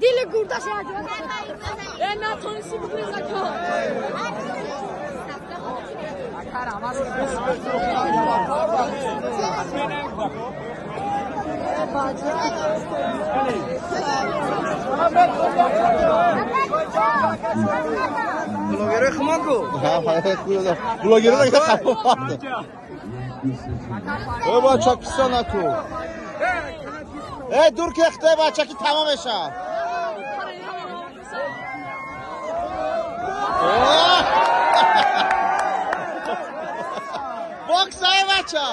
Дили гурдаш натонисти бигреза ко. Блогеры хмаку. Блогеры так. Ой, бача киса наку. Эй, дур кехте, бача ки тамом меша. Бокс ай бача.